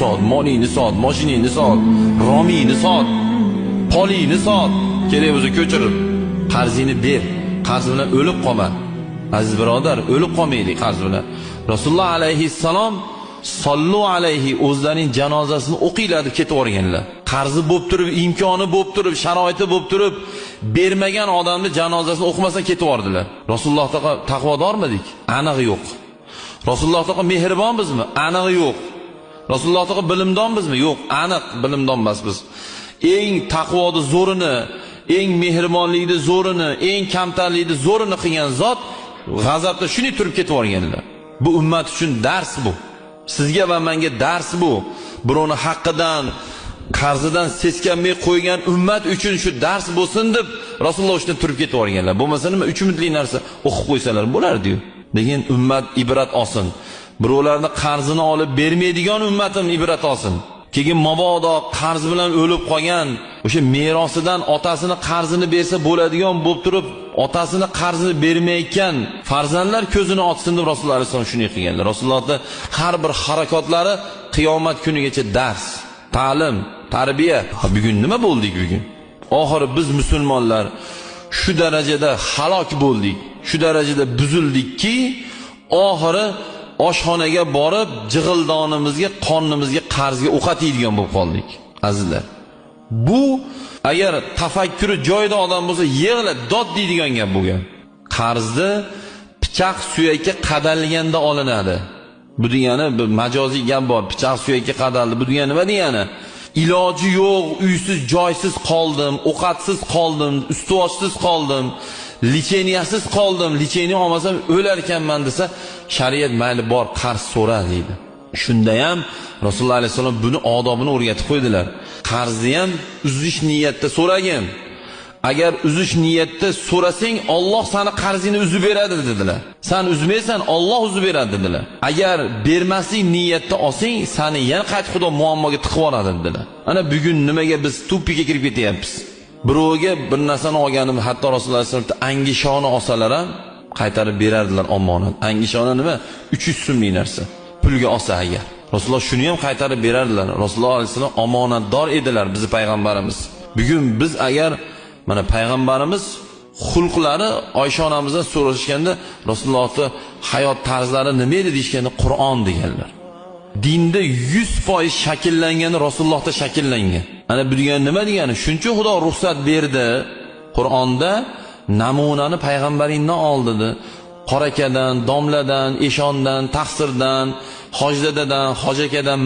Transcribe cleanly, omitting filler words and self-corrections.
sot, molingni sot, mashinangni sot, romingni sot, polingni sot, kerak bo'lsa ko'chirib qarzingni ber. Qarz bilan o'lib qolma. Aziz birodar, o'lib qolmaylik qarz bilan. Rasululloh alayhissalom sollu alayhi o'zlarining janozasini o'qinglar deb ketib yuborganlar. Qarzi bo'lib turib, imkoni bo'lib turib, sharoiti bo'lib turib bermagan odamni janozasini o'qimasdan ketib yubordilar. Rasululloh taqvodormidik? Aniq yo'q. Rasululloh mehribonbizmi? Aniq yo'q. Rasululloh bilimdonbizmi? Yo'q, aniq bilimdon emasmiz. Eng taqvoni zo'rini, eng mehribonlikni zo'rini, eng kamtarlikni zo'rini qilgan zot g'azabda shunday turib ketib yuborganlar. Bu ummat uchun dars bu. Sizga va menga dars bu. Birovni haqqidan, qarzidan seskanmay qo'ygan ummat uchun shu dars bo'lsin deb Rasululloh shunday turib ketib yuborganlar. Bo'lmasa nima 3 minutlik narsa o'qib qo'ysalar bo'lardi-yu. Lekin ummat ibrat olsin. Birovlarni qarzini olib bermaydigan ummatim ibrat olsin. Keyin mabodo qarz bilan o'lib qolgan, o'sha merosidan otasini qarzini bersa bo'ladigan bo'lib turib, otasini qarzini bermayotgan farzandlar ko'zini ochsin deb Rasululloh alayhisalom shunday qilganlar. Rasulullohning har bir harakatlari qiyomat kunigacha dars, ta'lim, tarbiya. Bugun nima bo'ldik bugun? Oxiri biz musulmonlar shu darajada halok bo'ldik, shu darajada buzildikki, oxiri oshxonaga borib jig'ildonimizga, qornimizga qarzga ovqat yeydigan bo'lib qoldik, azizlar. Bu agar tafakkuri joyida odam bo'lsa, yig'lab dod deydigan gap bo'lgan. Qarzni pichoq suyakka qadalganda olinadi. Bu degani bir majoziy gap bor, pichoq suyakka qadaldi. Bu degani nima degani? Iloji yo'q, uysiz, joysiz qoldim, ovqatsiz qoldim, ustuvochsiz qoldim, лечения siz qoldim, лечение olmasam o'lar ekanman desa, shariat mayli bor qarz so'ra deydi. Shunda ham Rasululloh alayhisalom buni odobini o'rgatib qo'ydilar. Qarzni ham uzish niyatda so'ragin. Agar uzish niyatda so'rasang, Alloh seni qarzingni uzib beradi dedilar. Sen uzmaysan, Alloh uzib beradi dedilar. Agar bermaslik niyatda olsang, seni yana qayta Xudo muammoga tiqib yuboradi dedilar. Ana bugun nimaga biz тупик ka kirib ketyapmiz? Birovga bir narsani olganimiz, hatto Rasululloh alayhisalom angishoni olsalar ham qaytarib berardilar omonat. Angishona nima? 300 so'mlik narsa. Pulga olsa agar. Rasululloh shuni ham qaytarib berardilar. Rasululloh alayhisalom omonatdor edilar, bizi payg'ambarimiz. Bugun biz agar mana payg'ambarimiz xulqlari Oysha onamizdan so'rashganda Rasulullohning hayot tarzlari nima edi deyishganda Qur'on deganlar. Dinda 100% shakllangani Rasulullohda shakllangan. Ana bu degani nima degani? Shuncha Xudo ruxsat berdi Qur'onda namunani payg'ambaringdan ol dedi. Qorakadan, domladan, eshondan, taqsirdan, hojdadadan, hojakadan.